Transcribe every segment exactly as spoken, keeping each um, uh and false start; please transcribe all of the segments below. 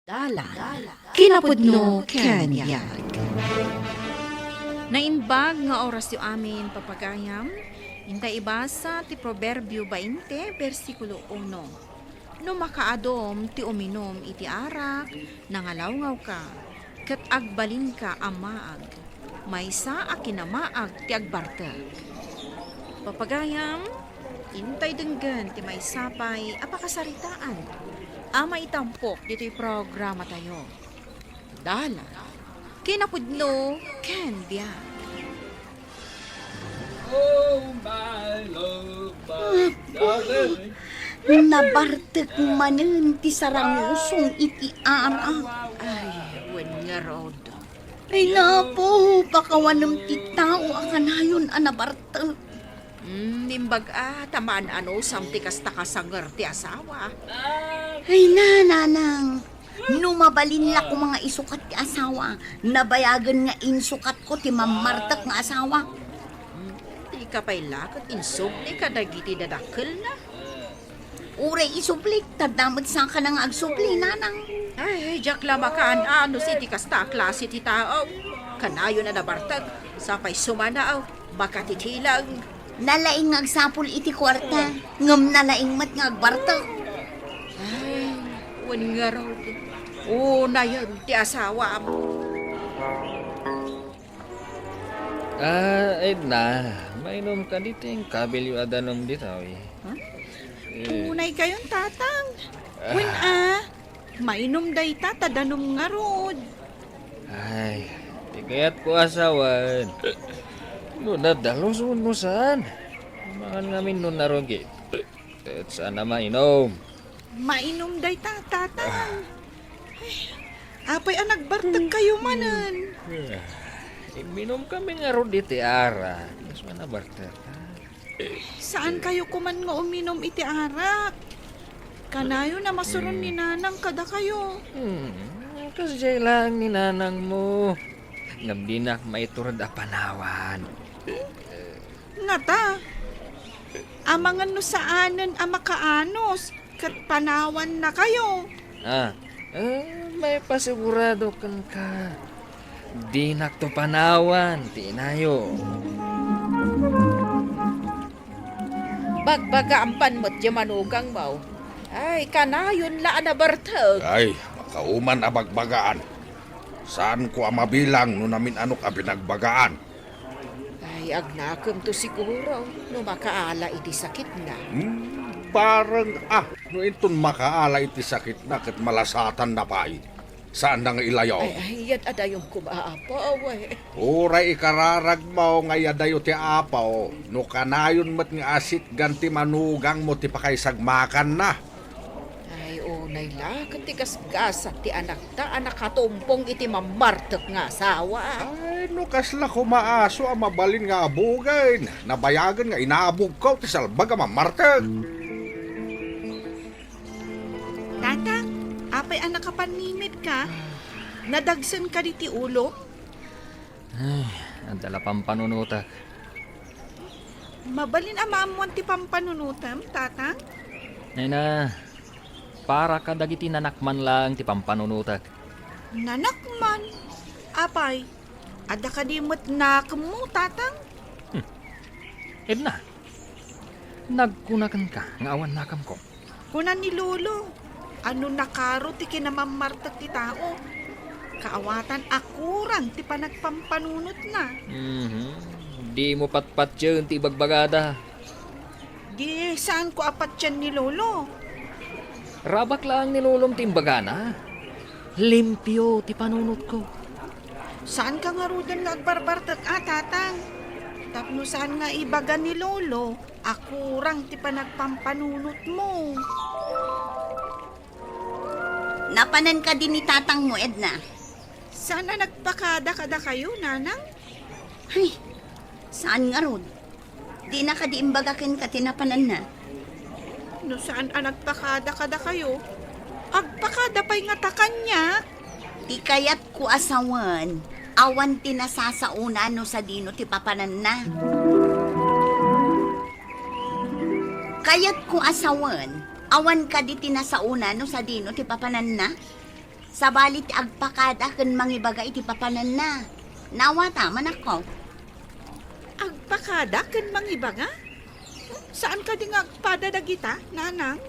Dalan, kinapudno ken biag. Naimbag nga orasyo amin, papagayam, intay ibasa ti Proverbio bainte, bersikulo uno. No makaadum ti uminum iti arak, nangalawngawka, ket agbalinka a maag. Maysa a kinamaag ti agbartek. Papagayam, intay denggen ti maysa pay a pakasaritaan a maitampok ditoy programatayo. Dalan, kinapudno, ken biag. Oh, my love, my Apo, darling. Nabartek manen ti sarangusong iti arak. Ay, wen ngarud. Ay, napo, pakawanem ti tao a kanayon a nabartek. Hmm, imbag a, ta maan-anusam ti kasta kasanger ti asawa. Ay na, nanang. No mabalin la koma nga isukat ti asawa, nabayagen nga insukatko ti mammartek nga asawa. Hmm, dika pay la ket insubli kadagiti dadakkelna. Uray isublik, ta adda met sakana nga agsubli, nanang. Ay, diak la makaan-anus iti kasta a klase ti tao. Kanayon a nabartek, sapay sumanaw, makatitilag. Nalaing nga agsapul iti kuarta, ngem nalaing met nga agbartek. Ay, wen ngarud. Unayen ti asawam. Ah, Edna, mainom kadi ti kabilyo a danum ditoy? Huh? Eh. Unay kayon, Tatang. Ah. Wen a, mainom dayta ta danum ngarud. Ay, ti kayatko a sawen. No nadalus wenno saan? Amangan ngamin no narugit. Ket saan a mainom. Mainom dayta, Tatang. Ah. Ay, apay a nagbartek kayo manen? Ah, imminum kami ngarud iti arak. Kas man a bartek, ha? Saan kayo kuman nga uminum iti arak? Kanayon a masuron ni Nanang kadakayo. Hmm, kasdiay laeng ni Nanang mo. Ngem dinak maiturod a panawan. Ngata, amangan no saanen a makaanus ket panawanna kayo. Ah, eh, maipasigurado kenka. Dinakto panawan ti inayo. Bagbagaam pan met ti manugangmo. Ay, kanayon la a nabartek. Ay, makauman a bagbagaan. Saanko a mabilang no namin-anok a binagbagaan. Ay, agnakemto siguro no makaala iti sakitna. Hmm, bareng a, no inton makaala iti sakitna ket malasatanna pay. Saanna nga ilayo. Ay, ay, yad-adayon koma, Apo, awe. Uray ikararagmo nga yadayo ti Apo, no kanayon met nga asitgan ti manugangmo ti pakaisagmakanna. Ay, unay la, ket ti gasgasat ti anakta a nakatumpong iti mammartek nga asawa. Ay, no kasla koma aso a mabalin nga abugen, nabayagen nga inabugko ti salbag a mammartek. Tatang, apay a nakapanimidka? Nadagsen kadi ti ulo? Ay, adda la pampanunotek. Mabalin a maammoan ti pampanunotem, Tatang? Nena, para kadagiti nanakman laeng ti pampanunotek. Nanakman? Apay, adda kadi met nakemmo, Tatang? Hmm. Edna, nagkuna kenka nga awan nakemko. Kuna ni Lolo, a no nakaro ti kinamammartek ti tao, kaawatan a kurang ti panagpampanunotna. Mhm. Dimo patpatien ti ibagbagada. Di saanko a patien ni Lolo. Rabak laeng ni Lolom ti imbagana. Limpio ti panunotko. Saanka ngaruden nga agbarbartek a, Tatang? Tapno saan nga ibaga ni Lolo a kurang ti panagpampanunotmo. Napanan kadi ni tatangmo, Edna? Saan a nagpakada kadakayo, Nanang? Ay, saan ngarud? Dina kadi imbaga kenka ti napananna? No saan a nagpakada kadakayo, agpakada pay ngata kaniak. Ti kayatko a sawen, awan ti nasasaona no sadino ti papananna. Kayatko a sawen, awan kadi ti nasaona no sadino ti papananna? Sabali ti agpakada ken mangibaga iti papananna. Nawata, manakko. Agpakada ken mangibaga? Saan kadi nga agpada dagita, nanang?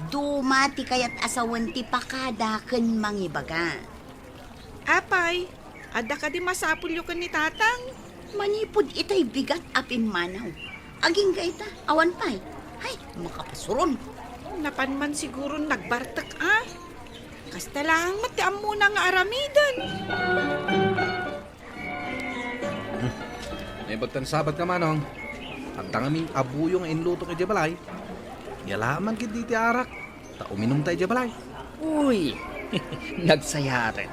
Duma ti kayat a sawen ti pakada ken mangibaga. Apay, adda kadi masapulyo ken ni tatang? Manipud itay bigat a pimmanaw. Agingga ita, awan pay. Hay, makapasuron. Napan man siguron nagbartek a. Kasta laeng met ti ammona nga aramiden. Hmm. Naibagtan sabat ka, Manong. Adda ngamin abuyo nga inlutok idiay balay. Yalaman ketdi ti arak. Ta uminumta idiay balay. Uy! Nagsayaaten.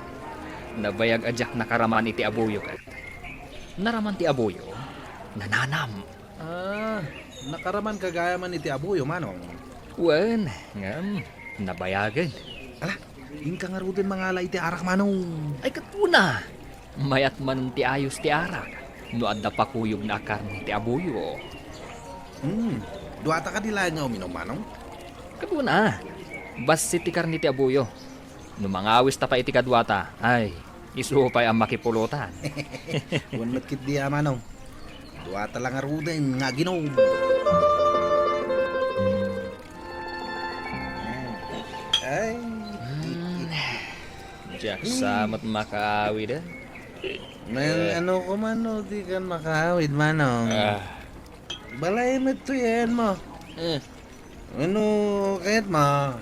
Nabayag a diak nakaraman iti abuyo ket. Naraman ti abuyo, nananam. Ah, nakaraman ka gayam iti abuyo, Manong? Wen, ngem, nabayagen. Ala, inka ngaruden mangala iti arak, Manong. Ay, ket kuna. Mayat man ti ayos ti arak no adda pakuyogna a karne ti abuyo. Hmm, duata kadi laeng nga uminum, Manong? Ket kuna, bassit ti karne ti abuyo. No mangawista pay iti kaduata, ay, isu pay a makipulotan. Wen met ketdi a, Manong. Duata la ngaruden nga aginum. Ay. Hmm. Diak sa met makaawid, eh. Nang Eh. ano ko man, no, di kan makaawid, Manong. Ah. Balay met to yan mo. Eh. Ano, kayat mo?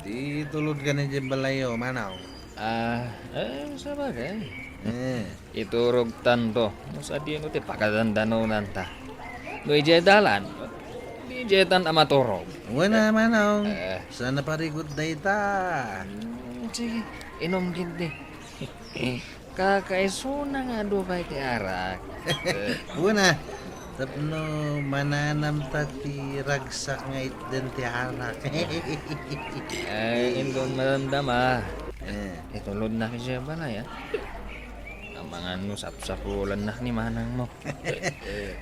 Di tulod ka na dyan balay, oh, Manong. Ah, eh, sabagay. Eh. Iturogtanto. No sadino ti pakadandanonanta. No idiay dalan, di idiaytan a maturog. Wen a, Manong. Eh. Saan a parigot dayta? Mm, sige, inum ketdi. Kakaisuna nga adu pay ti arak. Eh. Wen a, tapno mananamta ti ragsak nga itden ti arak. Ay, inton madamdama. Eh. Itulodnak idiay balay, ah. Amangan no sapsapulannak ni manangmo.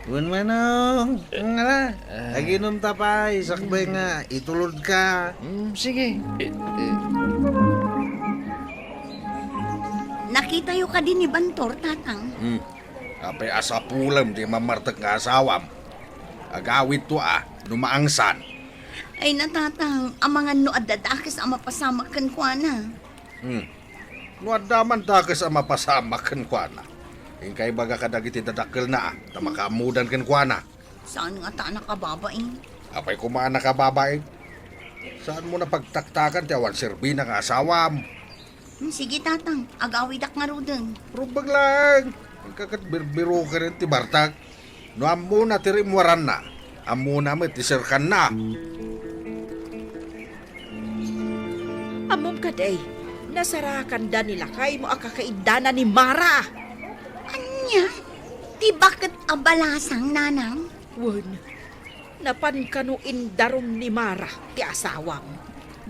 Wen, Manong. Ala, eh, aginumta pay, sakbay nga itulodka. Mm, sige. Nakitayo kadi ni Bantor, Tatang? Hmm. Apay a sapulem ti mamartek nga asawam? Agawidto a, no maangsan. Ay, Tatang, amangan no adda dakes a mapasamak kenkuana. Hmm. No adda man dakes a mapasamak kenkuana, inka ibaga kadagiti dadakkelna a ta makaammodan kenkuana. Saan ngata a nakababain? Apay koma a nakababain? Saanmon a pagtaktakan ti awan serbina nga asawam? Hmm, sige, Tatang. Agawidak ngaruden. Rumbeng laeng. Inka ket birbiroken ti bartek. No ammona ti rimmuaranna, ammona met ti serkanna. Ammom kadi, nasarakanda ni lakaymo a kakaiddana ni Mara. Ania? Ti baket a balasang, Nanang? Wen, napan kano indarum ni Mara ti asawam.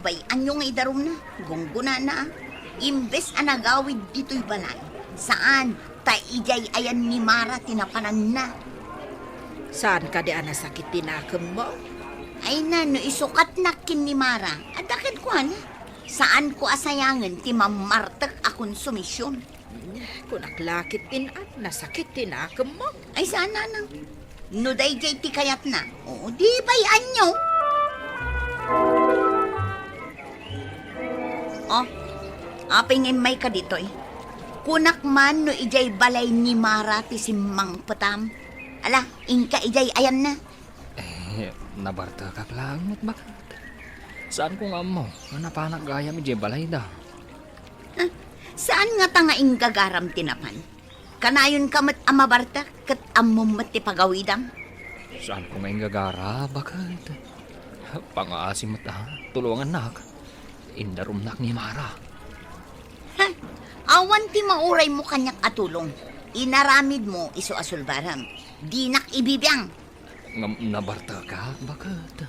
Bay-anyo nga idarumna, gunggonana, ah. Imbes a nagawid ditoy balay, saan, ta idiay ayan ni Mara ti napananna. Saan kadi a nasakit ti nakemmo? Ay na, no isukatnak ken ni Mara, adda kenkuana. Saanko a sayangen ti mammartek a konsumision. Kunak la ket in-, nasakit ti nakemmo. Ay, saan, Nanang? No daydiay ti kayatna, o, di bay-anyo. Oh, apay nga immayka ditoy? Kunak man no idiay balay ni Mara ti simmangpetam. Ala, inka idiay ayanna. Eh, nabartekak laeng met baket. Saanko nga ammo nga napanak gayam idiay balayda. Ah, saan ngata nga inggagaram ti napan? Kanayonka met a mabartek ket ammom met ti pagawidam? Saanko nga inggagara, baket. Pangaasim met a, tulongannak. Indarumnak ni Mara. Ha? Awan ti mauraymo kaniak a tulong. Inaramidmo isu a sulbarem. Dinak ibibiang. Ngem nabartekak, baket.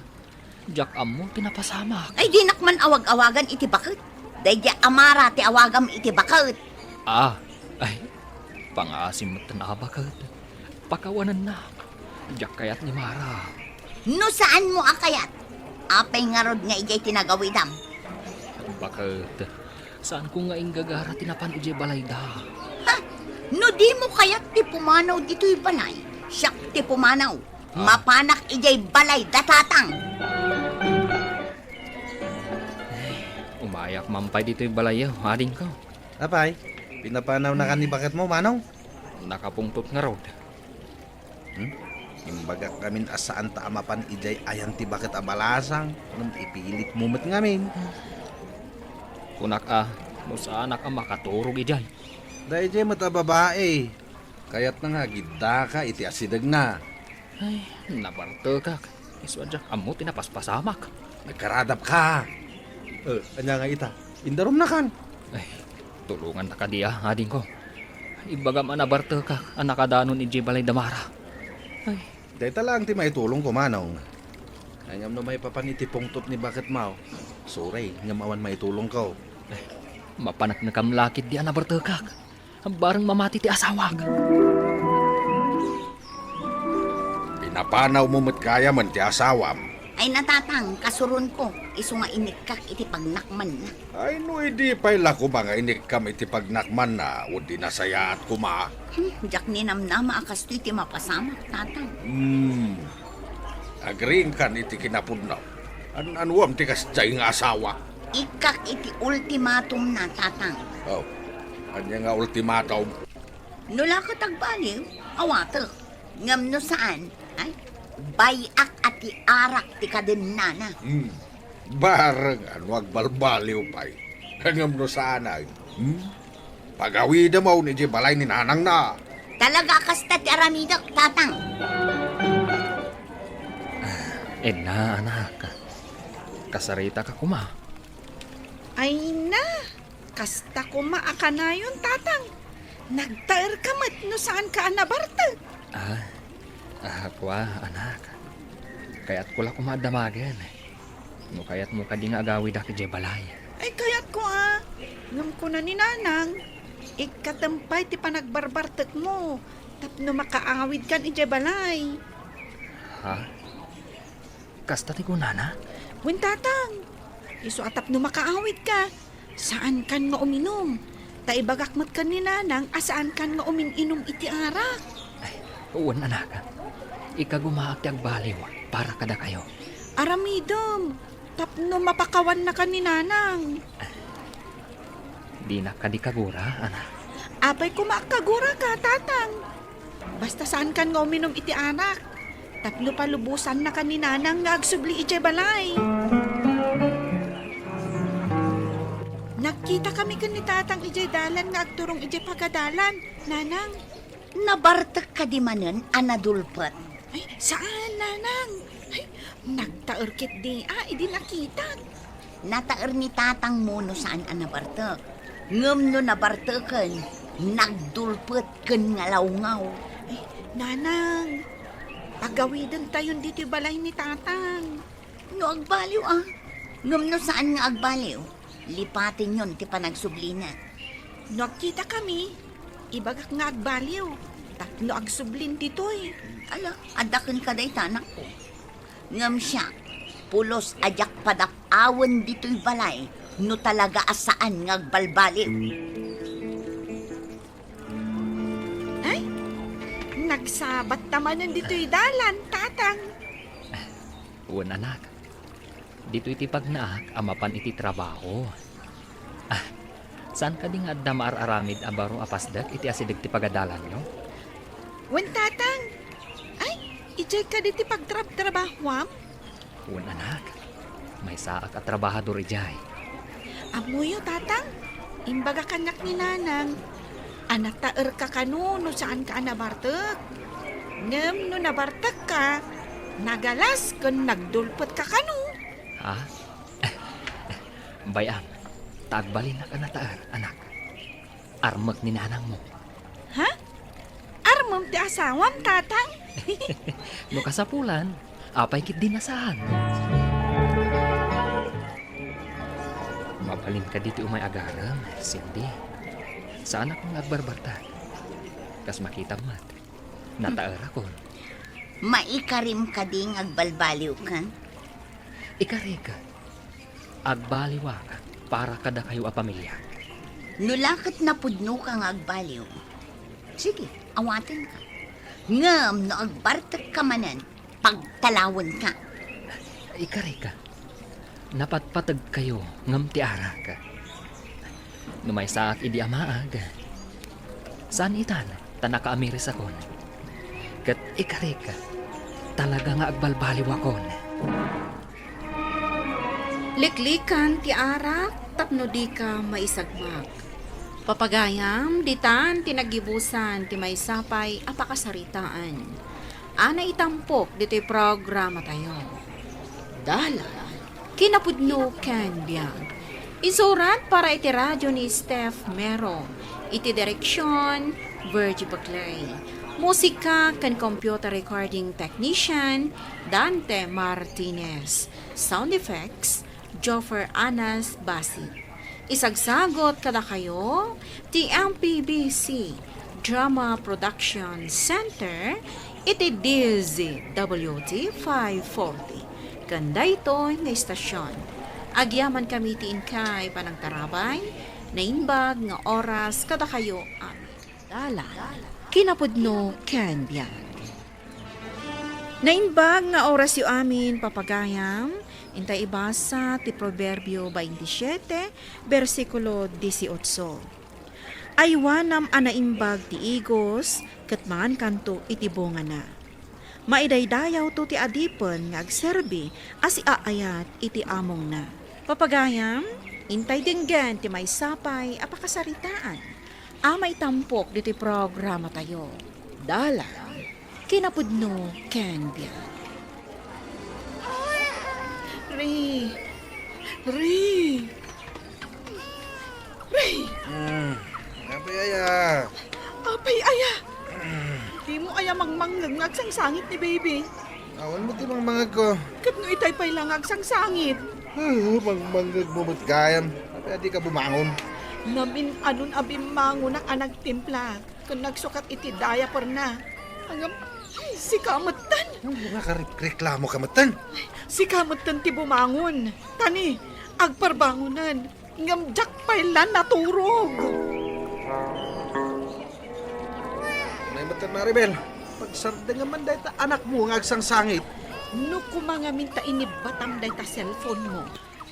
Diak ammo ti napasamak. Ay, dinak man awag-awagan iti baket. Daydiay a Mara ti awagam iti baket. Ah, ay, pangaasim metten a baket. Pakawanennak. Diak kayat ni Mara. No saanmo a kayat, apay ngarud nga idiay ti nagawidam? Baket, Saanko nga inggagara ti napan idiay balayda. Ha? No dimo kayat ti pumanaw ditoy balay, siak ti pumanaw. Ah. Mapanak idiay balayda, Tatang. Umayak man pay ditoy balayyo, adingko. Apay, pinapanawnakan ni baketmo, Manong? Nakapungtot ngarud. Hmm? Imbagak ngamin a saanta a mapan idiay ayan ti baket a balasang, ngem ipilitmo met ngamin. Kunak a, no saanak a makaturog idiay. Daydiay met a babai, kayatna nga agiddaka iti asidegna. Ay, nabartekak. Isu a diak ammo ti napaspasamak. Nagkaradapka. Eh, ania nga ita? Indarumnakan. Ay, tulongannaka kadi a, adingko. Ibagam a nabartekak a nakadanon idiay balay da Mara. Ay. Dayta laeng ti maitulongko, Manong. Ay, ngem no maipapan iti pungtot ni baketmo, sorry, ngem awan maitulongko. Ay, mapaneknekam la ketdi a nabartekak. Bareng mamati ti asawak. Pinapanawmo met gayamen ti asawam. Ay, Tatang, kasuronko, isu nga inikkak iti pagnakmanna. Ay, no idi pay la koma nga inikkam iti pagnakmanna, wen di nasayaat koma. Hmm, diak ninamnama a kastoy ti mapasamak, Tatang. Hmm. Agriingkan iti kinapudno. An-anuam ti kasdiay nga asawa? Ikkak iti ultimatumna, Tatang. Oh, ania nga ultimatum? No la ket agbaliw, awatek. Ngem no saan, ay, bay-ak a ti arak ti kadennana. Hmm. Bareng a no agbalbaliw pay. Ngem no saan, ay, hmm? Pagawidem idiay balay ni nanangna. Talaga a kasta ti aramidek, Tatang. Edna, anak. Kasaritaka koma. Ay na, kasta koma a kanayon, Tatang. Nagtaerka met no saanka a nabartek. Ah, ah, kua, anak. Kayatko la koma a damagen. No kayatmo kadi nga agawidak idiay balay. Ay, kayatko a. Ngem kuna ni Nanang, ikkatem pay ti panagbarbartekmo tapno makaawidkan idiay balay. Ha? Kasta ti kunana? Wen, Tatang. Isu a tapno makaawidka, saankan nga uminum. Ta ibagak met ken ni Nanang a saankan nga umin-inum iti arak. Ay, wen, anak. Ikagumaak ti agbaliw para kadakayo. Aramidem, tapno mapakawannaka ni Nanang. Dinak kadi kagura, anak. Apay koma a kaguraka, Tatang? Basta saankan nga uminum iti arak. Tapno palubosannaka ni Nanang nga agsubli idiay balay. Nagkitakami ken ni Tatang idiay dalan nga agturong idiay pagadalan, Nanang. Nabartek kadi manen a nadulpet? Ay, saan, Nanang. Ay, nagtaer ketdi a idi nakitak. Nataer ni Tatangmo no saan a nabartek. Ngem no nabarteken, nagdulpet ken ngalawgaw. Ay, Nanang, pagawidentayon ditoy balay ni Tatang. No agbaliw a. Ngem no saan nga agbaliw, lipatenyon ti panagsublina. No agkitakami, ibagak nga agbaliw tapno agsublin ditoy. Ala, adda kenka dayta, anakko. Ngem siak, pulos a diak padap-awen ditoy balay no talaga a saan nga agbalbaliw. Ay, nagsabatta manen ditoy dalan, Tatang. Wen, anak. Ditoy ti pagnaak a mapan iti trabaho. Ah, saan kadi nga adda maar-aramid a baro a pasdek iti asideg ti pagadalanyo? Wen, Tatang. Ay, idiay kadi ti pagtrabtrabahoam? Wen, anak. Maysaak a trabahador idiay. Ammoyo, Tatang, imbaga kaniak ni Nanang a nataerka kano no saanka a nabartek. Ngem no nabartekka, nagalas ken nagdulpetka kano. Ha? Bay-am, ta agbalinak a nataer, anak. Armek ni nanangmo. Ha? Armem ti asawam, Tatang? No kasapulan, apay ketdi a saan? Mabalin kadi ti umay agarem, Cindy. Saanak nga agbarbartek. Kas makitam met, nataerakon. Maikarim kadi nga agbalbaliwkan? Ikarik. Agbaliwak para kadakayo a pamilya. No la ket napudnoka nga agbaliw, sige, awatenka. Ngem no agbartekka manen, pagtalawenka. Ikarika, napatpategkayo ngem ti arak. No maysaak idi amaag, saan itan ta nakaamirisakon. Ket ikarika, talaga nga agbalbaliwakon. Liklikan ti arak tapno dika maisagmak. Papagayam, ditan ti naggibusan ti maysa pay a pakasaritaan a naitampok ditoy programatayo. Dalan, kinapudno ken biag. Isurat para iti radyo ni Steph Mero. Iti direksyon, Virgie Baclay. Musika ken computer recording technician, Dante Martinez. Sound effects, Joffer Anas Basi. Isagsagot kadakayo ti M P B C Drama Production Center iti D Z W T five forty. Ken daytoy nga istasyon, agyamankami ti inkay panangtarabay, naimbag nga oras kadakayo amin. Dalan, kinapudno ken biag. Naimbag nga orasyo amin, papagayam, intay ibasa ti Proverbio twenty-seven, bersikulo dieciocho. Aywanam a naimbag ti igos, ket mangankanto iti bungana. Maidaydayawto ti adipen nga agserbi a siaayat iti amongna. Papagayam, intay denggen ti maysa pay a pakasaritaan a maitampok ditoy programatayo. Dalan, kinapudno ken biag. Ray! Ray! Ray! Hmm, apay aya? Apay aya? Dimo aya mangmangngeg nga agsangsangit ni baby? Awan met ti mangmangngeg ko. Ket no itay pay la nga agsangsangit? Ah, mangmangngeg mo met gayam. Apay a dika bumangon? Namin-anon a bimmangonak a nagtimpla ken nagsukat iti diaperna. Ngem, ay, sika metten. Ngem nga karikreklamo ka metten? Sika metten ti bumangon. Tani, agparbangonen. Ngem diak pay la naturog. Unay metten, Maribel, pagsardengam man dayta anakmo nga agsangsangit. No koma ngamin ta inibbatam dayta cellphone mo,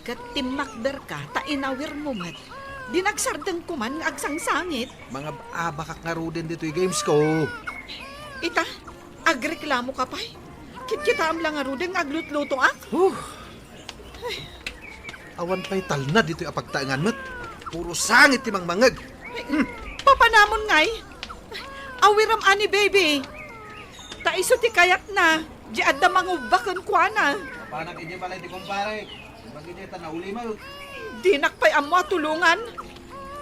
ket timmakderka ta inawirmo met, din agsardengko man nga agsangsangit. Mangab-abakak ngaruden ditoy games ko. Ita, agreklamo ka pay. Kitkitaem la ngaruden nga aglutlutoak. Huh. Awan pay talna ditoy a pagtaengan met. Puro sangit ti mangmangngeg. Hmm. Papanamon ngay? Awiram ani, baby. Ta isu ti kayatna, di adda mangubba kenkuana. Apanak idiay balay ti kumpare. Imbag idiay ta naulimek. Dinak pay ammo a tulongan.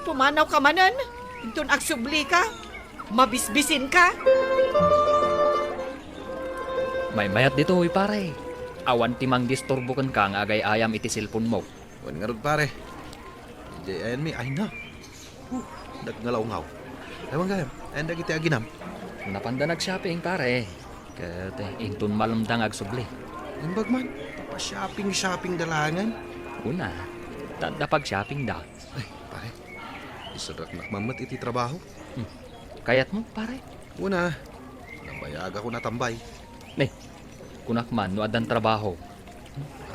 Pumanaw ka manen. Inton agsubli ka, mabisbisin ka. Maymayat ditoy, pare. Awan ti mangdisturbo kenka nga agay-ayam iti cellphone mo. Wen ngarud, pare. Idiay ayanmi, ay na. Huh, nagngalawngaw. Awan gayam, ayan dagiti aginam. Napanda nag-shopping, pare. Ket, eh, inton malem da nga agsubli. Imbag man, papa-shopping-shopping da laengen. Una, ta adda pag-shopping da. Ay, pare. Iserreknak man met iti trabaho. Hmm. Kayatmo, pare? Una, nabayagakon a tambay. Ne, kunak man no addan trabaho.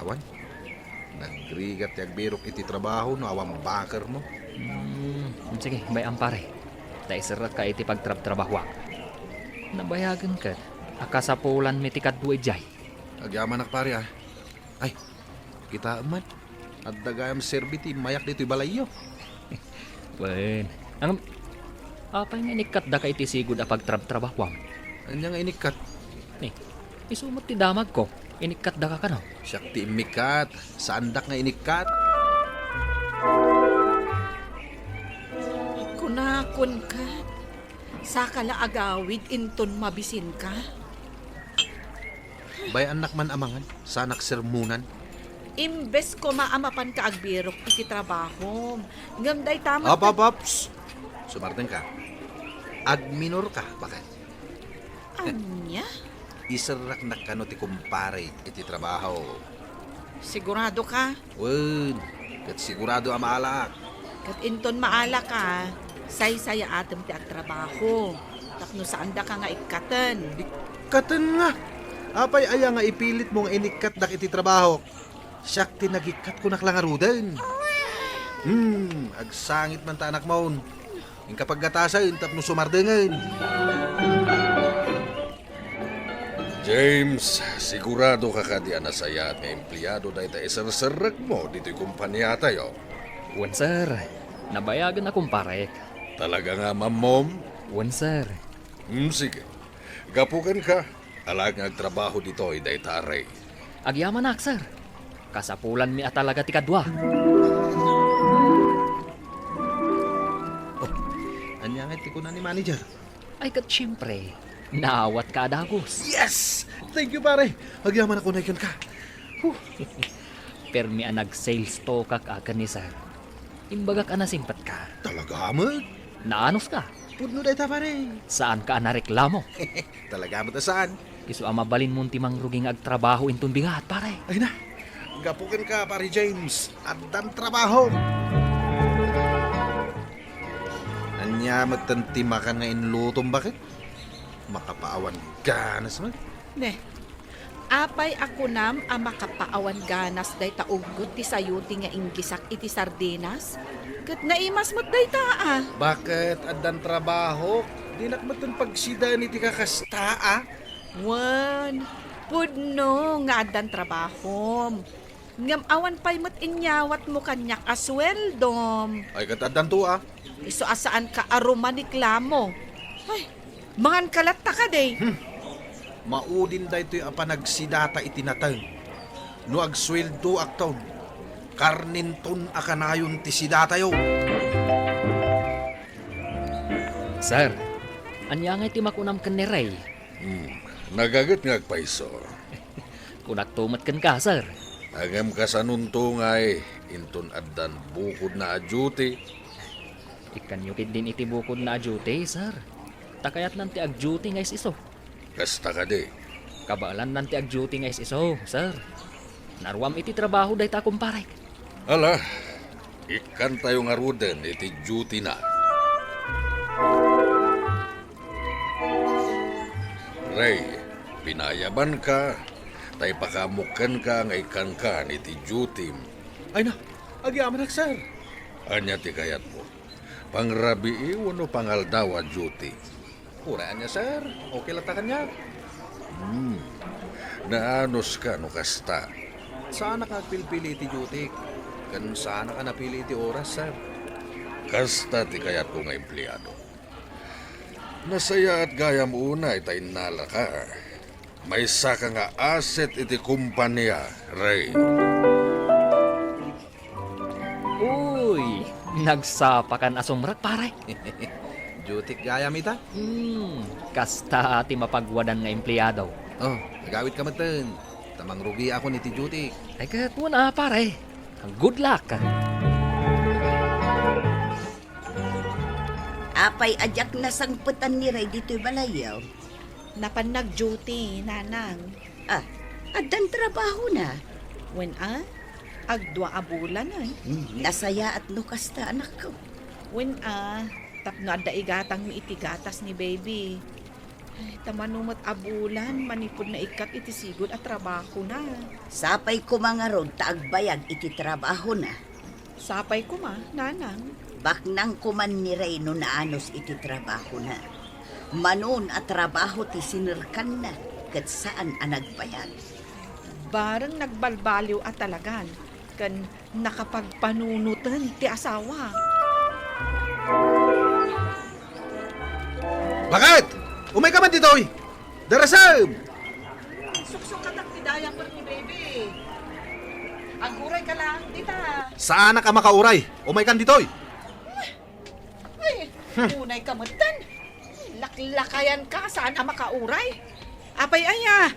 Awan. Nagrigat ti agbirok iti trabaho no awan bakermo. Hmm, sige, bay-am, pare. Ta iserrekka iti pagtrabtrabahoak. Nabayagen ket a kasapulanmi ti kadua idiay. Agyamanak, pare, ah. Ay, kitaem man. Adda gayam serbi ti immayak ditoy balayyo. Wen, ngem, apay nga inikkatdaka iti sigud a pagtrabtrabahoam? Ania nga inikkat? Ni, isu met ti damagko, inikkatdaka kano? Siak ti immikkat, saandak nga inikkat. Kunakon ket, saka la agawid inton mabisinka. Bay-annak man a mangan, saanak sermonan. Imbes koma a mapanka agbirok iti trabahom, ngem dayta met... Op, op, op! Psst! Sumardengka. Agminorka, baket. Ania? Iserreknak kano ti kumpare iti trabaho. Sigurado ka? Wen, ket sigurado a maalaak. Ket inton maalaka, saysayaatem ti agtrabaho, tapno saandaka nga ikkaten. Ikkaten nga? Apay aya nga ipilitmo nga inikkatdak iti trabahok? Siak ti nagikkat, kunak la ngaruden. Hmm, agsangit man ta anakmon. Inka paggatasen tapno sumardengen. James, sigurado ka kadi a nasayaat nga empleado dayta iserserrekmo ditoy kompaniatayo? Wen, sir. Nabayagen a kumparek. Talaga nga, Mammom? Wen, sir. Hmm, sige. Gapu kenka, alaek nga agtrabaho ditoy dayta a Ray. Agyamanak, sir. Kasapulanmi a talaga ti kadua. Oh, ania ngay ti kuna ni manager? Ay, ket siempre, naawatka a dagus. Yes! Thank you, pare. Agyamanak unay kenka. Huh. Permi a nag-sales talkak a ken ni sir. Imbagak a nasimpetka. Talaga met? Naanuska. Pudno dayta, pare. Saanka a nareklamo. Talaga met a saan. Isu a mabalinmon ti mangrugi nga agtrabaho inton bigat, pare. Ay na, gapu kenka, pare James. Addan trabaho. Ania metten ti makan nga inlutom, baket? Makapaawan ganas met. Ne, apay a kunam a makapaawan ganas dayta uggot ti sayote nga inggisak iti sardinas? Ket naimas met dayta, a. Baket addan trabaho? Dinak metten pagsidaen iti kakasta, a. Wen, pudno nga addan trabahom. Ngem awan pay met inyawatmo kaniak a sueldom. Ay, ket addanto, a. Isu a saanka a rumaniklamo. Ay, manganka latta kadi. Hmm. Maudin daytoy a panagsidata iti nateng. No agsueldoakton, karnenton a kanayon ti sidatayo. Sir, ania ngay ti makunam ken ni Ray? Hmm, nagaget nga agpayso. Kunakto met kenka, sir. Ngem kasanonto ngay inton addan bukodna a duty? Ikkanyo ketdin iti bukodna a duty, sir. Ta kayatnan ti ag-duty nga is-isu. Kasta kadi? Kabaelannan ti ag-duty nga is-isu, sir. Naruam iti trabaho dayta a kumparek. Ala, ikkantayo ngaruden iti duty-na. Ray, pinayabanka, ta ipakaammo kenka nga ikkankan iti duty-m. Ay na, agyamanak, sir. Ania ti kayatmo? Pangrabii wenno pangaldaw a duty? Uray ania, sir. Okay latta kaniak. Hmm. Naanuska no kasta? Saanak a agpilpili iti duty-k, ken saanak a napili iti oras, sir. Kasta ti kayatko nga empleado. Nasayaat gayam unay ta innalaka. Maysaka nga asset iti kompania, Ray. Uy, nagsapakan a sumrek, pare. Duty-k gayam ita? Hmm, kasta ti mapagwadan nga empleado. Oh, agawitka metten. Ta mangrugiakon iti duty-k. Ay, ket wen a, pare. Good luck. Apay a diak nasangpetan ni Ray ditoy balayyo? Napan nag-duty, nanang. Ah, addan trabahona? Wen a, agdua a bulan, ay. Hmm, nasayaat no kasta, anakko. Wen a, tapno adda igatangmi iti gatas ni baby. Ay, ta mano met a bulan manipud naikkat iti sigud a trabahona. Sapay koma ngarud ta agbayag iti trabahona. Sapay koma, nanang. Baknang koman ni Ray no naanus iti trabahona. Manon a trabaho ti sinerkanna ket saan a nagbayag. Bareng nagbalbaliw a talagan ken nakapagpanunoten ti asawa. Bakit? Umayka man ditoy! Darasem! Suksukkatak ti diaper ni baby. Aguray ka lang dita. Saanak a makauray. Umaykan ditoy. Ay, hmm. Unay ka metten. Laklakayan ka, saan a makauray? Apay aya?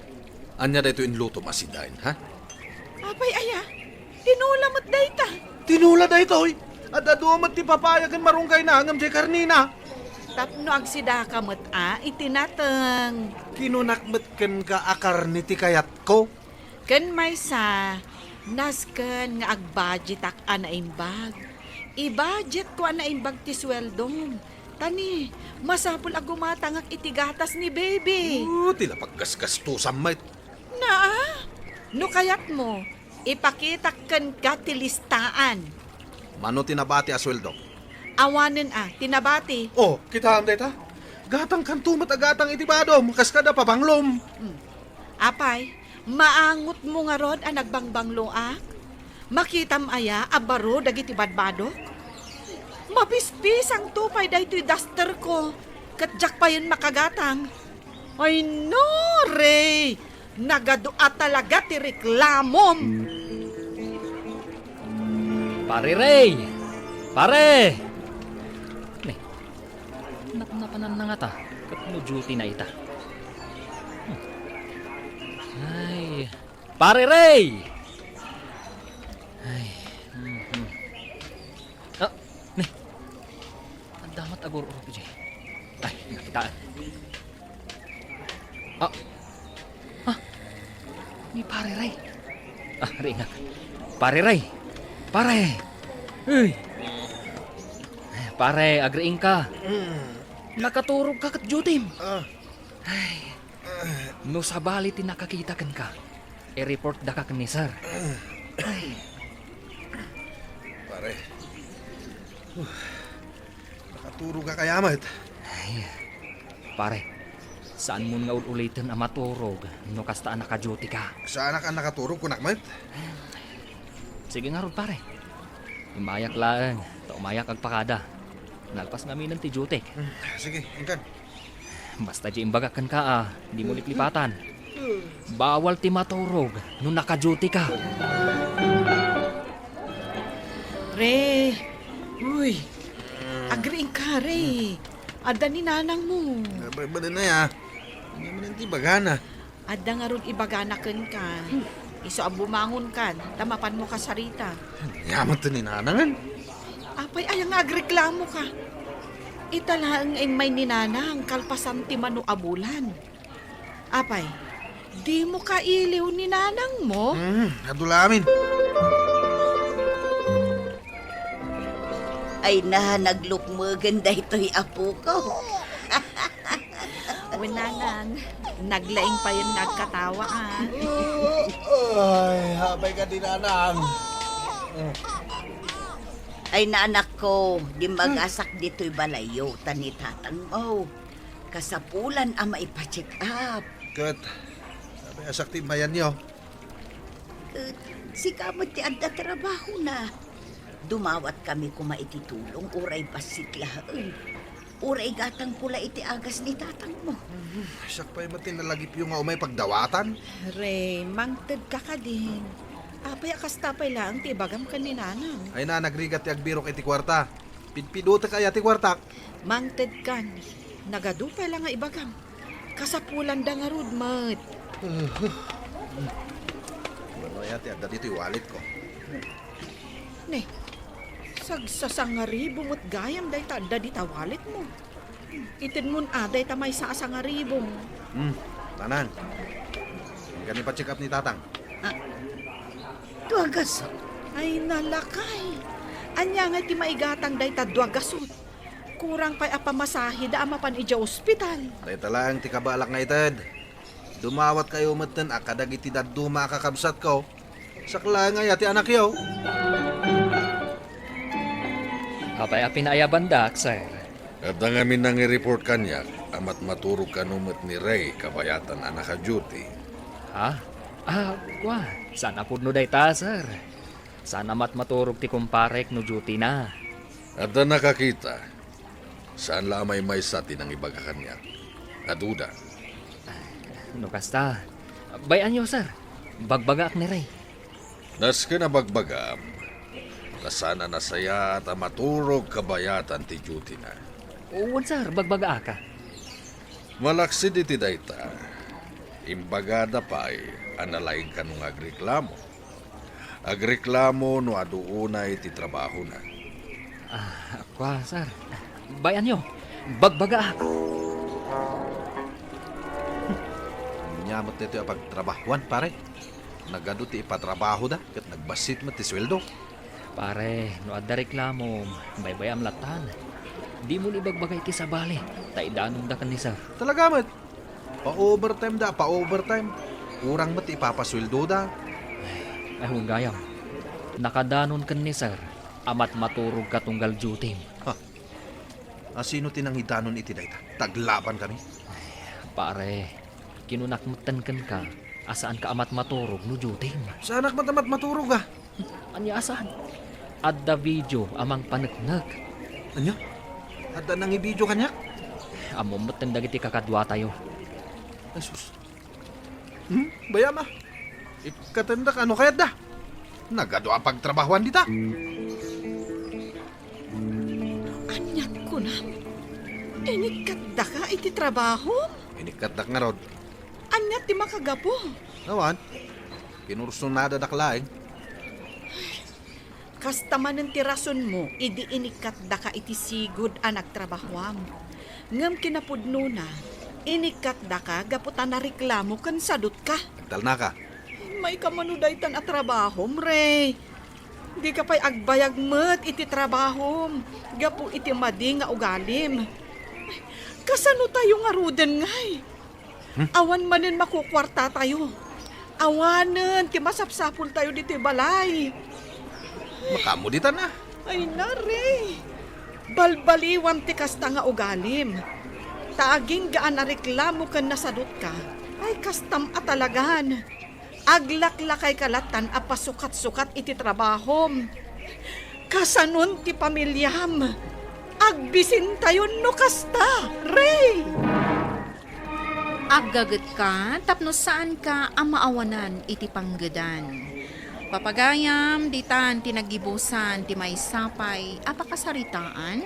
Ania daytoy inlutom a sidaen, ha? Apay aya? Tinola met dayta. Tinola daytoy? Ad-adu met ti papaya ken marunggayna ngem diay karnina. Tapno agsidaka met a iti nateng. Kinunak met kenka a karne ti kayatko. Ken maysa, nasken nga agbudgetak a naimbag. I-budget ko a naimbag ti sueldom. Ta ni, masapul a gumatangak iti gatas ni baby. Oh, ti la paggasgastusam met. Naa, no kayatmo, ipakitak kenka ti listaan. Mano ti nabati a sueldo? Awanen a, ti nabati. Oh, kitaem dayta? Gatangkanto met a gatang iti badom, kas kada pabanglom. Hmm. Apay, maangotmo ngarud a nagbangbangloak? Makitam aya a baro dagiti badbadok? Mapispisangto pay daytoy duster ko, ket diak payen makagatang. Ay no, Ray! Nagadu a talaga ti reklamom! Pare Ray! Pare! Ne, napnapanan na ngata, ket no duty na ita. Hmm. Ay, Pare Ray! Ay, mhm. Ah, ne. Adda met agur-urop idiay. Ay, nakitaan. Ah. Ah. Ni Pare Ray. Ah, ringa. Pare Ray. Pare. Uy. Pare, agriingka. Mm. Nakaturogka ket dutim. Ah. Ay. No sabali ti nakakita kenka, i-report daka ken ni Sir. Ay. Pare. Huh. Nakaturog ka kaya met? Ay, pare, saanmon nga ul-uliten a maturog no kasta a naka-duty ka. Saanak a nakaturog, kunak met? Sige ngarud, pare. Immayak laeng, ta umayak agpakada. Nalpas ngaminen ti duty. Hmm, sige, inkan. Basta di imbagak kenka a, dimo liplipatan. Bawal ti maturog no naka-duty ka. Re, uy, agriingka, Re. Adda ni nanangmo. Abay, bali na ya. Ania man ti ibagana? Adda ngarud ibagana kenka. Isu a bumangonkan, ta mapanmo kasarita. Ania man ti ni nanangen? Apay, aya nga agreklamoka? Ita laeng nga immay ni nanang, kalpasan ti mano a bulan. Apay, dimo kailiw ni nanangmo? Hmm, adu la amin. Ay na, naglukmegen daytoy apoko. Wen, nanang, naglaing payen nga agkatawa, a. Ay, apay kadi, nanang. Ay na, anakko, dimmagasak ditoy balayyo, ta ni tatangmo. Kasapulan a maipa-check up. Ket, apay a sakti mayanyo? Ket, sika met ti adda trabahona. Dumawat kami koma iti tulong, uray bassit laeng. Uray gatangko la iti agas ni tatangmo. Mhm. Siak pay met ti nalagipyo nga umay pagdawatan. Ray, mangtedka kadin. Apay a kasta pay laeng ti ibagam ken ni nanang? Ay na, nagrigat ti agbirok iti kuarta. Pidpidotek aya ti kuartak? Mangtedkan. Nagadu pay la nga ibagam. Kasapulanda ngarud met. Mano aya ti adda ditoy walletko? Ne, sagsasangaribu met gayam dayta adda dita walletmo. Itedmon a dayta maysa a sangaribu. Hmm, nanang. Inka ni pa-check up ni tatang. Ah, dua gasut. Ay, nalakay. Ania ngay ti maigatang dayta dua gasut? Kurang pay a pamasaheda a mapan idiay ospital. Dayta laeng ti kabaelak nga ited. Dumawatkayo metten a kadagiti dadduma a kakabsatko. Sakla nga aya ti anakyo. Apay a pinaayabandak, sir? Adda ngamin nangireport kaniak a matmaturog kano met ni Ray kabayatan a naka-duty. Ha? Ah, kua, saan a pudno dayta, sir? Saan a matmaturog ti kumparek no duty na? Adda nakakita. Saan la a maymaysa ti nangibaga kaniak. Aduda. No kasta, bay-anyo, sir. Bagbagaak ni Ray. Nasken a bagbagam, ta saan a nasayaat a maturog kabayatan ti duty na. Wen, sir, bagbagaak. Malaksid iti dayta, imbagada pay a nalaing kano nga agreklamo. Agreklamo no adu unay ti trabahona. Ah, kua, sir. Bay-anyo, bagbagaak. Ania met daytoy a pagtrabahoan, pare? Nagadu ti ipatrabahoda ket nagbassit met ti sueldo. Pare, no adda reklamom, baybay-am lattan. Dimon ibagbaga iti sabali, ta idanonda ken ni sir. Talaga met? Pa-overtime da, pa-overtime. Kurang met ipapasueldo da. Ay, gayam. Nakadanon ken ni sir, amat maturog ka tunggal duty. Ha? Asino ti nangidanon iti dayta? Taglaban kami? Pare, kinunak metten kenka a saan ka amat maturog no duty. Saanak met amat maturog, a? Ania a saan? Adda video a mangpaneknek. Ania? Adda nangivideo kaniak? Ammom metten dagiti kakaduatayo. Jesus. Hmm? Bayam a. Ikkatendak no kayatda. Nagadu a pagtrabahuan dita. Aniat kunam? Inikkatdaka iti trabahom? Inikkatdak ngarud. Aniat ti makagapu? Awan. Pinursunadak laeng. Kasta manen ti rasonmo idi inikkatdaka iti sigud a nagtrabahuam. Ngem kinapudnona, inikkatdaka gapu ta nareklamo ken sadutka. Nagtalnaka. Immayka mano daytan a trabahom, Ray. Dika pay agbayag met iti trabahom gapu iti madi nga ugalim. Kasano tayo ngaruden ngay? Hmm? Awan manen makukuartatayo. Awanen ti masapsapultayo ditoy balay. Makaammo ditan a. Ay, nari. Balbaliwan ti kasta nga ugalim. Ta agingga a nareklamo ken nasadutka, ay kastam a talagan. Aglaklakayka lattan a pasukat-sukat iti trabahom. Kasanon ti pamiliam? Agbisintayon no kasta, Ray! Aggagetka tapno saanka a maawanan iti panggedan. Papagayam, ditan ti naggibusan ti maysa pay a pakasaritaan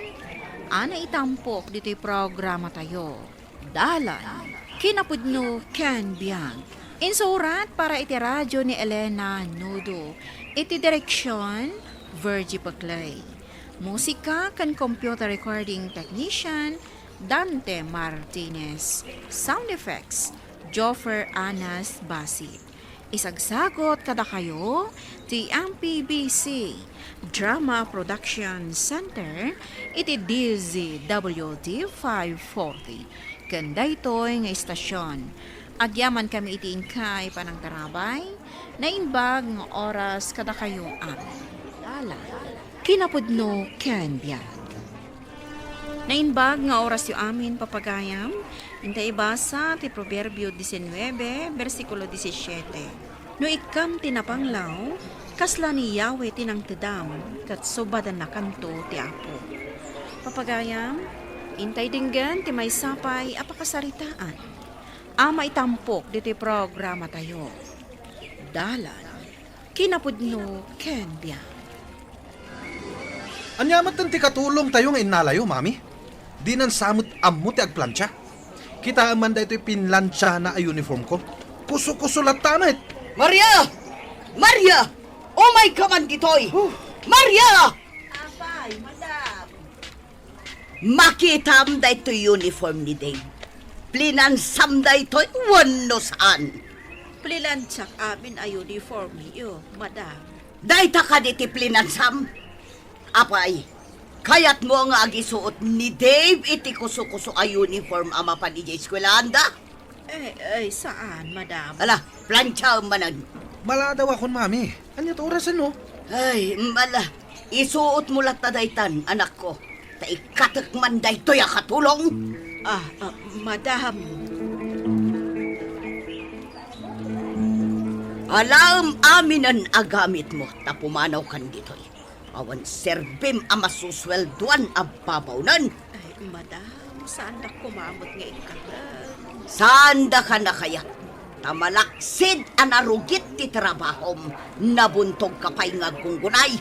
a naitampok ditoy programatayo. Dalan, kinapudno ken biag. Insurat para iti radyo ni Elena Nudo. Iti direksion, Virgie Paclay. Musika ken computer recording technician, Dante Martinez. Sound effects, Joffer Anas Basi. Isagsagot kadakayo ti M P B C Drama Production Center iti D Z W T five forty. Ken daytoy nga istasyon, agyamankami iti inkay panangtarabay, naimbag nga oras kadakayo amin. Dalan, kinapudno ken biag. Naimbag nga orasyo amin, papagayam, inta ibasa ti Proverbio diecinuebe, bersikulo diecisiete. No ikkam ti napanglaw, kasla ni Yahweh ti nangtedam, ket subadannakanto ti Apo. Papagayam, intay denggen ti maysa pay a pakasaritaan a maitampok ditoy programatayo. Dalan, kinapudno ken biag. Ania met ti katulongtayo nga innalayo, Mami? Dinan sa met ammo ti agplancha. Kitaem man daytoy pinlanchana a uniform ko. Kuso-kuso latta met. Maria! Maria! Umayka man ditoy! Huh. Maria! Apay, madam. Makitam daytoy uniform ni Dave. Plinansam daytoy wenno saan? Plinansiak amin a uniformyo, madam. Dayta kadi ti plinansam? Apay, kayatmo nga agisuot ni Dave iti kuso-kuso a uniform a mapan idiay eskuelaanda? Eh, eh, saan, madam? Ala, plancha manen. Maladaw akon, Mami. Ania ti orasen, no? Ay, mala, isuotmo latta daytan, anakko. Ta ikkatek man daytoy a katulong. Ah, ah, madam. Alaem aminen a gamitmo, ta pumanawkan ditoy. Awan serbim a masusueldoan a babaonen. Ay, madam, saandak koma met nga ikkatek. Saandaka a kayat. Ta malaksid a narugit ti trabahom, nabuntogka pay nga aggunggunay.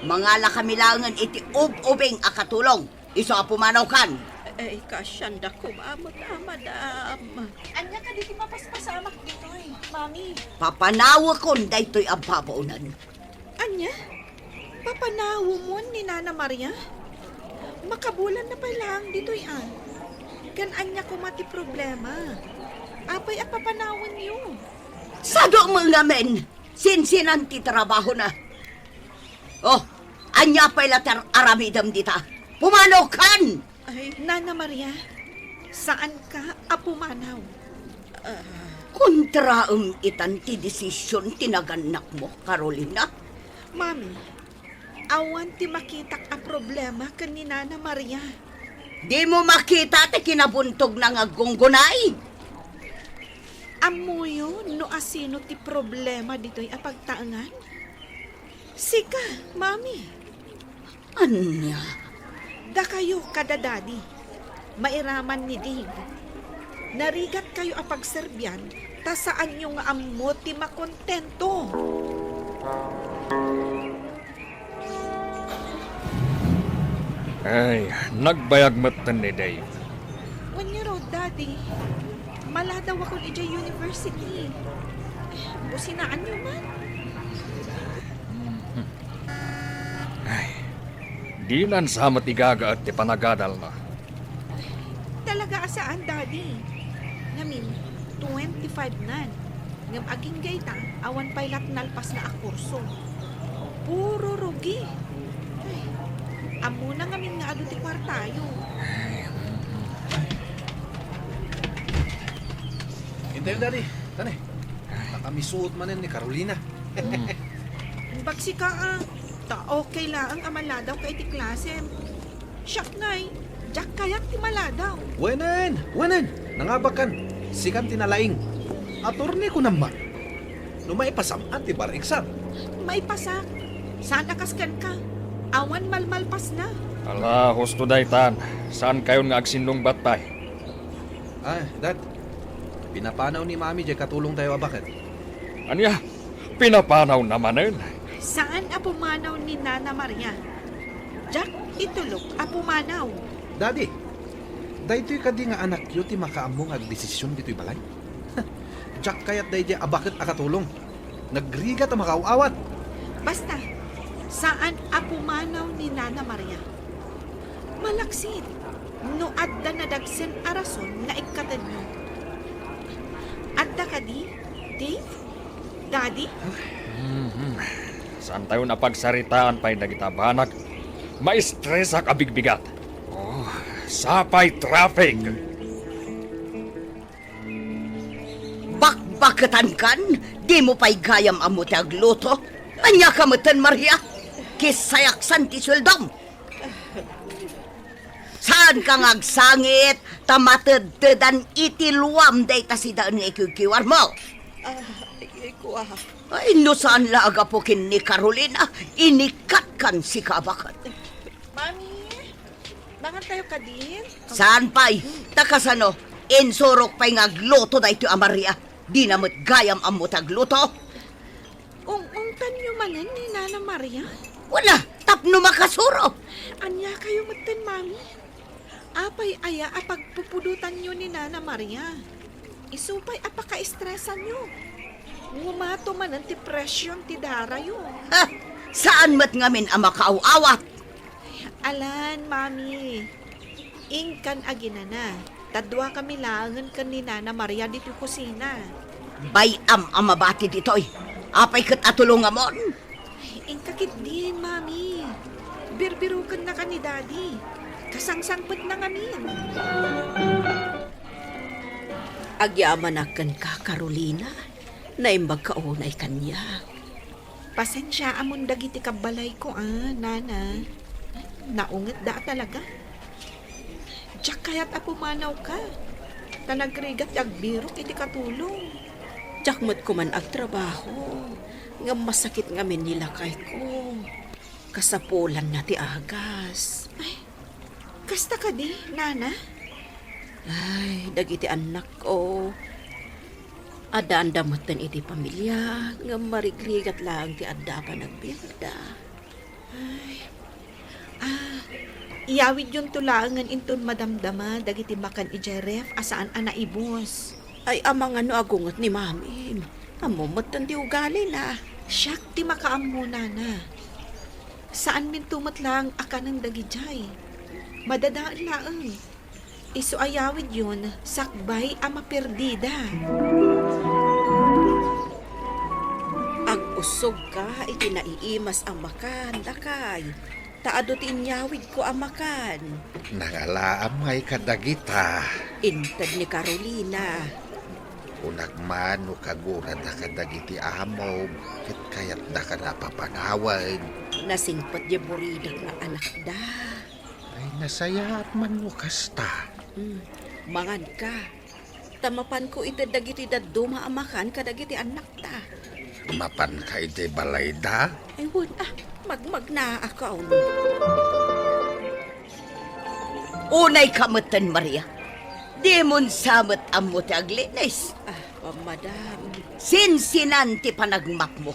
Mangalakami laengen iti ub-ubing a katulong. Isu a pumanawkan. Ay, kaasiandak koma met a, madam. Ania kadi ti mapaspasamak ditoy, Mami? Papanawekon daytoy a babaonen. Ania? Papanawemon ni Nana Maria? Makabulanna pay laeng ditoy, a. Ken ania koma ti problema? Apay a papanawenyo? Sadu met ngamin! Sinsinan ti trabahona. Oh, Ania pay la ti ar-aramidem dita? Pumanaw kan! Ay, Nana Maria, saanka a pumanaw. Kontraem itan ti desisyon ti nagannakmo, Carolina. Mami, awan ti makitak a problema ken ni Nana Maria. Dimo makita ti kinabuntogna nga aggunggunay? Ammoyo no asino ti problema ditoy a pagtaengan? Sika, Mami. Ania? Dakayo kada Daddy, mairaman ni Dave. Narigatkayo a pagserbian, ta saanyo nga ammo ti makontento. Ay, nagbayag metten ni Dave. Wen ngarud, Daddy. Maladawakon idiay university. Businaanyo man. Ay, dinan sa met igagaet ti panagadalna. Talaga a saan, Daddy. Ngamin, twenty-five nan. Ngem agingga ita, awan pay la ti nalpasna a kurso. Puro rugi. Ay, ammona ngamin nga adu ti kuartayo. Intayo, Daddy. Tani. Nakamisuot manen ni Carolina. Mm. Bagsika, ah. Ta okay laeng a maladawka iti klasem. Siak ngay, diak kayat ti maladaw. Wenen, wenen, nangabakan. Sikan ti nalaing. Attorney ko naman. No maipasam ti bar exam. Maipasak. Saan a kas kenka? Awan malmalpasna. Ala, husto daytan. Saankayon nga agsinnungbat pay? Ah, Dad. Pinapanaw ni Mami diay katulongtayo a baket. Ania? Pinapanawna manen? Saan a pumanaw ni Nana Maria. Diak itulok a pumanaw. Daddy, daytoy kadi nga anakyo ti makaammo nga agdesisyon ditoy balay? Diak kayat daydiay a baket a katulong. Nagrigat a makaaw-awat. Basta, saan a pumanaw ni Nana Maria. Malaksid, no adda nadagsen a rason nga ikkatenyo. Adda kadi, Dave? Daddy? Mhm. Saantayon a pagsaritaan pay dagita banag. Maistresak a bigbigat. Oh, sapay traffic. Bakbaketankan, dimo pay gayam ammo ti agluto. Ania ka metten, Maria? Kisayaksan ti sueldom. Saanka nga agsangit ta matedtedan iti luam dayta sidaen nga ikiwkiwarmo? Ah, ay, ay, kua. Ay, no saan la a gapu ken ni Carolina, inikatkan sika a baket. Mami, mangantayo kadin? Saan pay? Ta kasano? Insurok pay nga agluto daytoy a Maria. Dina met gayam ammo ti agluto. Ung-ungtanyo manen ni Nana Maria? Wala, tapno makasuro. Ania kayo metten, Mami? Apay aya a pagpupudotanyo ni Nana Maria? Isu pay a pakaestresanyo. Ngumato manen ti presyon ti darayo. Ha! Saan met ngamin a makaaw-awat? Alan, Mami. Inkan aginana, ta duakami laengen ken ni Nana Maria ditoy kusina. Bay-am a mabati ditoy. Apay ket a tulongamon? Inka ketdin, Mami. Birbirokennaka ni Daddy. Kasangsangpetna ngamin. Agyamanak kenka, Carolina. Naimbagka unay kaniak. Pasensiaamon dagiti kabbalayko, a, Nana. Naungetda a talaga. Diak kayat a pumanawka, ta nagrigat ti agbirok iti katulong. Diak met koman agtrabaho, ngem masakit ngamin ni lakayko. Kasapulanna ti agas. Ay, kasta kadi, Nana? Ay, dagiti annakko. Addaanda metten iti pamilia, ngem marigrigat laeng ti adda a panagbiagda. Ay. Ah, iyawidyonto laengen inton madamdama dagiti makan idiay ref a saan a naibus. Ay, amangan no agunget ni Mamim. Ammom metten ti ugalina. Siak ti makaammo, Nana. Saanminto met laeng a kanen dagidiay. Madadael laeng. Isu a yawidyon sakbay a maperdida. Ag- Usogka iti naiimas a makan, lakay. Ta adu ti inyawidko a makan. Nangalaam ngay kadagita. Inted ni Carolina. Kunak man no kagurada kadagiti amom, ket kayatdaka a papanawen. Nasingpet diay buridak nga anakda. Ay, nasayaat man no kasta. Hmm, manganka. Ta mapanko ited dagiti dadduma a makan kadagiti annakta. Mapanka idiay balayda? Ay, wen, ah, magmagnaak. Unayka metten, Maria. Dimon sa met ammo ti aglinis. Ah, madam. Sinsinan ti panagmapmo.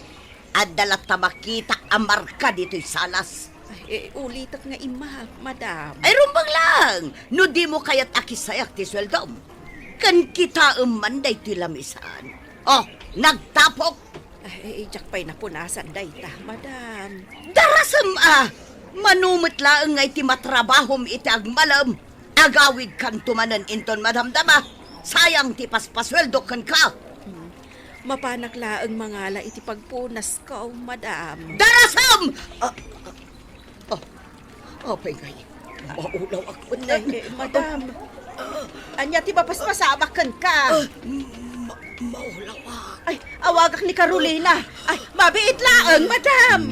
Adda latta makita a marka ditoy salas. Ay, eh, ulitek nga imap, madam. Ay, rumbeng lang! No dimo kayat a kisayak ti sueldom, ken kitaem man daytoy lamisan. Oh, nagtapok! Ay, eh, diak pay napunasan dayta, madam. Darasem a! Mano met laeng nga iti matrabahom iti agmalem, agawidkanto manen inton madamdama. Sayang ti paspasueldo kenka. Hmm. Mapanak laeng mangala iti pagpunasko, madam. Darasem! Ah, ah, ah, apay ngay? Maulaw ak. Nay, eh, madam. Ania ti mapaspasamak kenka? Ah, ma-, maulaw ak. Ay, awagak ni Carolina. Ay, mabiit laeng, madam.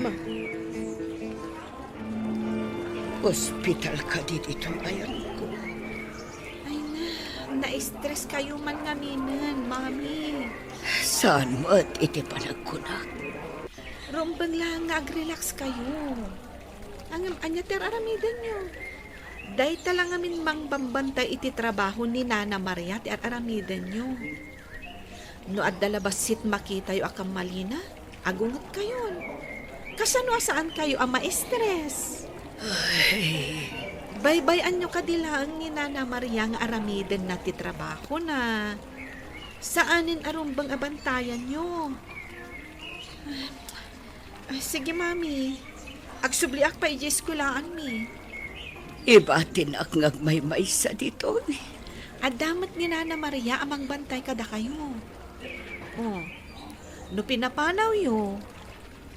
Ospital kadi ditoy ayanko. Ay na, na-stress kayo man ngaminen, Mami. Saan met iti panagkunak? Rumbeng lang nga ag-relax kayo. Ngem ania ti ar-aramidenyo? Dayta la ngamin mangbambantay iti trabaho ni Nana Maria ti ar-aramidenyo. No adda la bassit makitayo a kammalina, agungetkayon. Kasano a saankayo a ma-stress? Ay. Baybay-anyo kadi laeng ni Nana Maria nga aramidenna ti trabahona. Saanen a rumbeng a bantayanyo. Ay, sige, Mami. Agsubliak pay idiay eskuelaanmi. Ibatinak nga agmaymaysa ditoy. Adda met ni Nana Maria a mangbantay kadakayo. Oh, no pinapanawyo,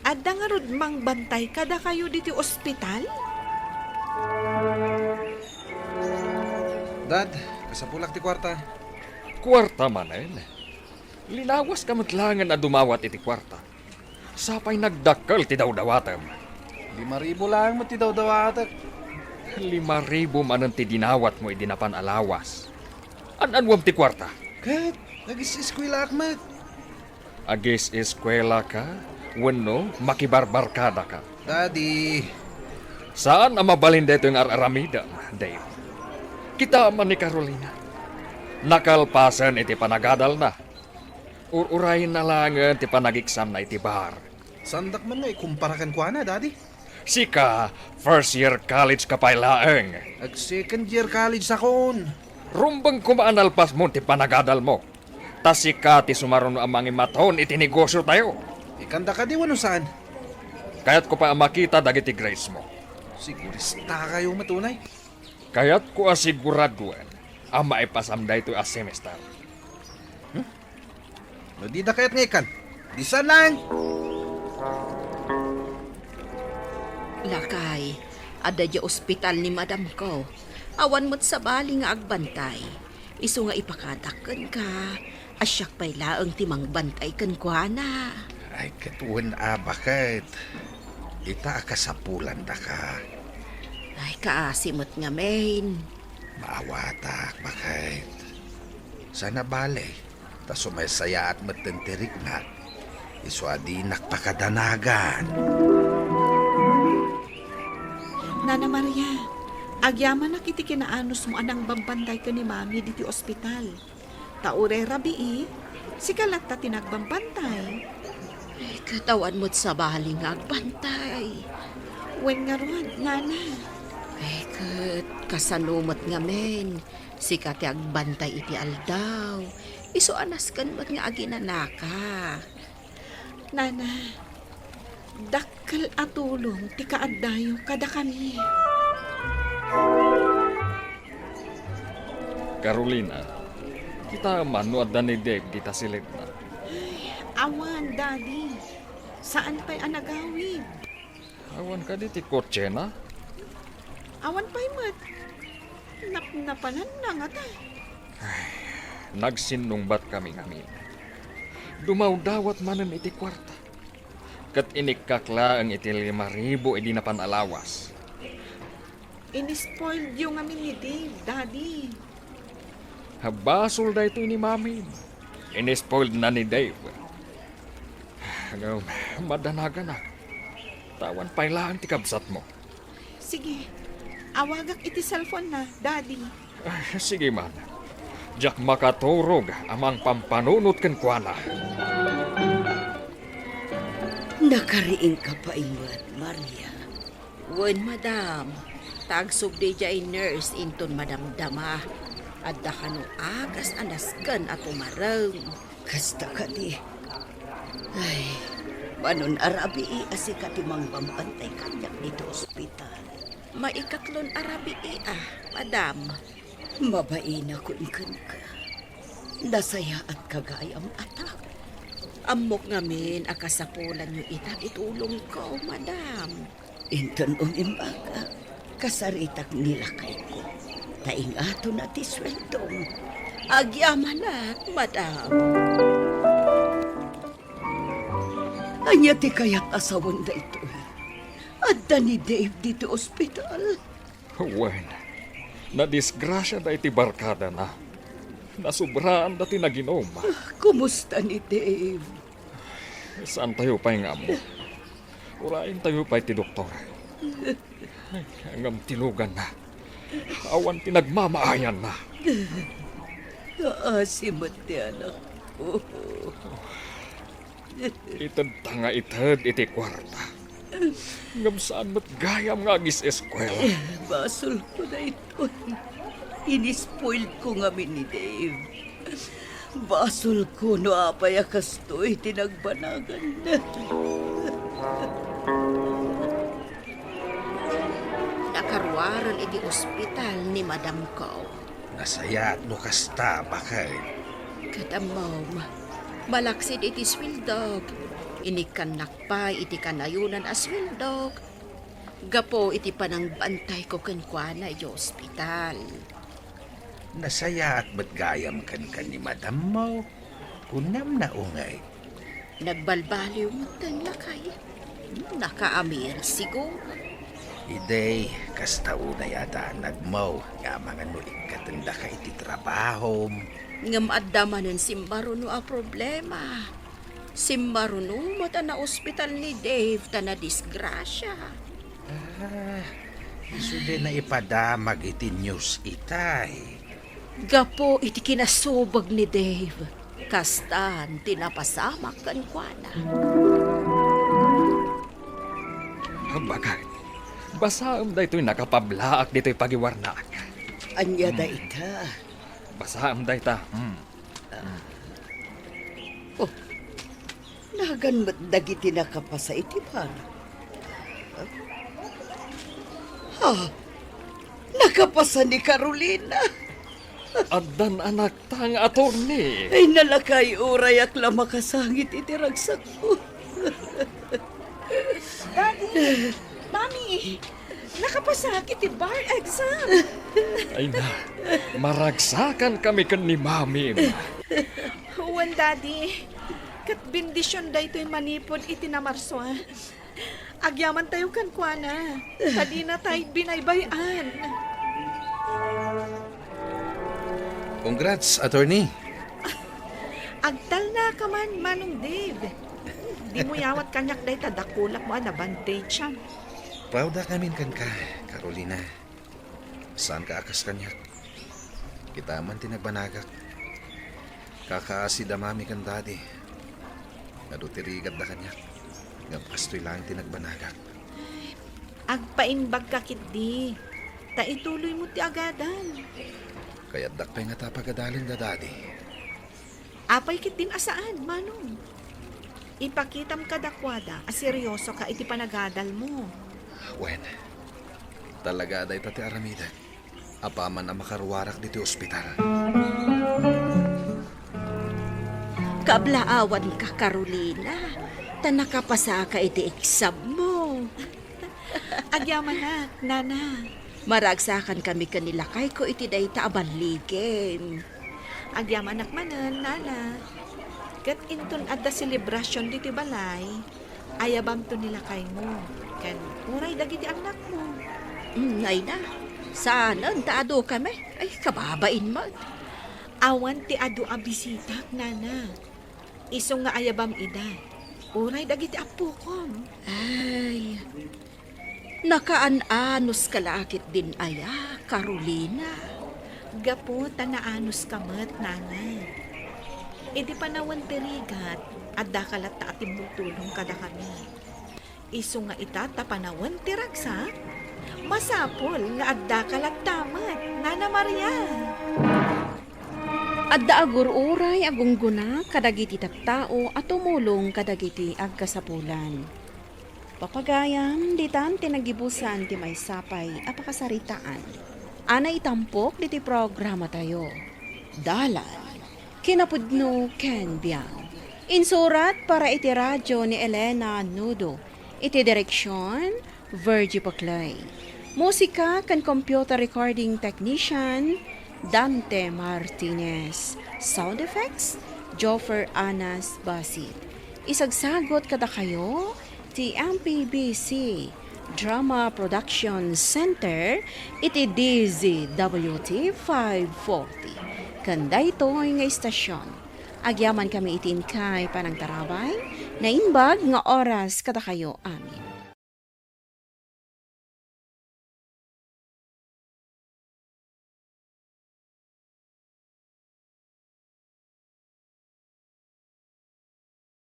adda ngarud mangbantay kadakayo ditoy ospital? Dad, kasapulak ti kuarta. Kuarta manen? Linawaska met laengen a dumawat iti kuarta. Sapay nagdakkel ti dawdawatem. Lima ribu laeng met ti dawdawatek. Lima ribu manen ti dinawatmo idi napan a lawas. An-anuem ti kuarta? Ket, agis-eskuelaak met. Agis-eskuelaka wenno makibarbarkadaka? Daddy. Saan a mabalin daytoy nga ar-aramidem, Dave. Kitaem man ni Carolina. Nakalpasen iti panagadalna. Ur-urayenna laengen ti panageksamna iti bar. Saandak man nga ikumpara kenkuana, Daddy. Sika, first year college ka pay laeng. Ag-second year college sakon. Rumbeng koma a nalpasmon ti panagadalmo. Ta sika ti sumaruno a mangimaton iti negosiotayo. Ikanda kadi wenno saan? Kayatko pay a makita dagiti grades mo. Siguristakayo met unay. Kayatko a siguraduen a maipasam daytoy a semester. Hmm? No dida kayat nga ikan, di saan laeng. Lakay, adda diay ospital ni madamko. Awan met sabali nga agbantay. Isu nga ipakadak kenka, a siak pay laeng ti mangbantay kenkuana. Ay, ket wen a, baket. Ita a kasapulandaka. Ay, kaasi met ngamin. Maawatak, baket. Sana bale, ta sumaysayaat metten ti riknak. Isu a dinak pakadanagan. Nana Maria, agyamanak iti kinaanusmo a nangbambantay ken ni Mami ditoy ospital. Ta uray rabii, sika latta ti nagbambantay. Ay, ket awan met sabali nga agbantay. Wen ngarud, Nana. Ay, ket kasano met ngamin? Sika ti agbantay iti aldaw. Isu a nasken met nga aginanaka. Nana, dakkel a tulong ti kaaddayo kadakami. Carolina, kitaem man no adda ni Dave dita silitna. Ay, awan, Daddy. Saan pay a nagawid? Awan kadi ti kotsena? Awan pay met. Napnapananna ngata. Nagsinnungbat kami ngamin. Dumawdawat manen iti kuarta. Ket inikkak laeng iti lima ribu idi napan a lawas. Inispoiled yo ngamin ni Dave, Daddy. Basol daytoy ni Mami. Inispoiled na ni Dave. Ngem, madanaganak. Ta awan pay laeng ti kabsatmo. Sige, awagak iti cellphone na, Daddy. Ah, sige man. Diak makaturog a mangpampanunot kenkuana. Nakariingka pay met, Maria. Wen, madam. Ta agsubli idiay nurse inton madamdama. Adda kano agas a nasken a tumareng. Kasta kadi. Ay, manon a rabii a sika ti mangbambantay kaniak ditoy ospital. Maikatlon a rabii a, madam. Mabainakon kenka. Nasayaatka gayam a tao. Ammok ngamin a kasapulanyo ita ti tulongko, madam. Inton umimbagak, kasaritak ni lakayko. Ta ingatonna ti sueldom. Agyamanak, madam. Ania ti kayat a sawen daytoy? Adda ni Dave ditoy ospital. Wen, nadisgrasiada iti barkadana. Nasubraanda ti naginum. Ah, kumusta ni Dave? Saantayo pay nga ammo. Urayentayo pay ti doktor. Ay, ngem ti luganna. Awan ti nagmamaayanna. Naasi met ti anakko. Itedta nga ited iti kuarta. Ngem saan met gayam nga agis-eskuela. Eh, basolko daytoy. Inispoilko ngamin ni Dave. Basolko no apay a kastoy ti nagbanaganna. Nakaruaren iti ospital ni madamko. Nasayaat no kasta, baket. Ket ammom, malaksid iti sueldok, inikkannak pay iti kanayonan a sueldok gapu iti panangbantayko kenkuana iti ospital. Nasayaat met gayam kenka ni madammo. Kunam na unay. Nagbalbaliw metten, lakay. Nakaamir, siguro. Idi, kasta unay a danagmo, nga amangan no ikkatendaka iti trabahom. Ngem adda manen simmaruno a problema. Simmaruno met a naospital ni Dave ta nadisgrasia. Ah, isu ti naipadamag iti news itay. Gapu iti kinasubeg ni Dave, kastan ti napasamak kenkuana. Baket, basaem daytoy nakapablaak ditoy pagiwarnaak. Ania dayta? Basaem dayta. Hmm. Oh, nagan met dagiti nakapasa iti bar. Ha? Nakapasa ni Carolina. Addan anakta nga attorney. Ay, nalakay, urayak la makasangit iti ragsakko. Daddy! Mami! Nakapasak iti bar exam! Ay na, maragsakan kami ken ni Mamim. Wen, Daddy. Ket bendision daytoy manipud iti namarsua. Agyamantayo kenkuana, ta dinatay binaybay-an. Congrats, attorney. Agtalnaka man, Manong Dave. Dimo yawat kaniak dayta dakulak mo a nabantage, ah. Proud-ak ngamin kenka, Carolina. Saanka a kas kaniak. Kita man ti nagbanagak. Kakaasi da Mami ken Daddy. Adu ti rigatda kaniak. Ngem kastoy laeng ti nagbanagak. Agpaimbagka ketdi, ta ituloymo ti agadal. Kayatdak pay ngata pagadalen da Daddy. Apay ketdin a saan, Manong? Ipakitam kadakuada a seriosoka iti panagadalmo. Wen, talaga a dayta ti aramidek. Apaman a makaruarak ditoy ospital. Kablaawanka, Carolina. Ta nakapasaka iti exam mo. Agyamanak, Nana. Maragsakankami ken ni lakayko iti dayta a balligim. Agyamanak manen, Nana. Ket inton adda selebrasion ditoy balay, ayabamto ni lakaymo, ken uray dagiti annakmo. Mm, ay na. Saanen ta adu kami. Ay, kababain met. Awan ti adu a bisitak, Nana. Isu nga ayabam ida, uray dagiti appokom. Ay, nakaan-anos ka la ketdin aya, Carolina? Gapu ta naanoska met, Nana. Idi panawen ti rigat, addaka latta a timmultulong kadakami. Isu nga ita ta panawen ti ragsak, masapul nga addaka latta met, Nana Maria. Adda agur-uray a gunggona kadagiti tattao a tumulong kadagiti agkasapulan. Papagayam, ditan ti nagibusan ti maysa pay a pakasaritaan a naitampok ditoy programatayo. Dalan, kinapudno ken biag. Insurat para iti radio ni Elena Nudo. Iti direksion, Virgie Paclay. Musika ken computer recording technician, Dante Martinez. Sound effects, Joffer Anas Basit. Isagsagot kadakayo ti M P B C Drama Production Center iti D Z W T five forty. Ken daytoy nga istasyon, agyamankami iti inkay panangtarabay, naimbag nga oras kadakayo amin.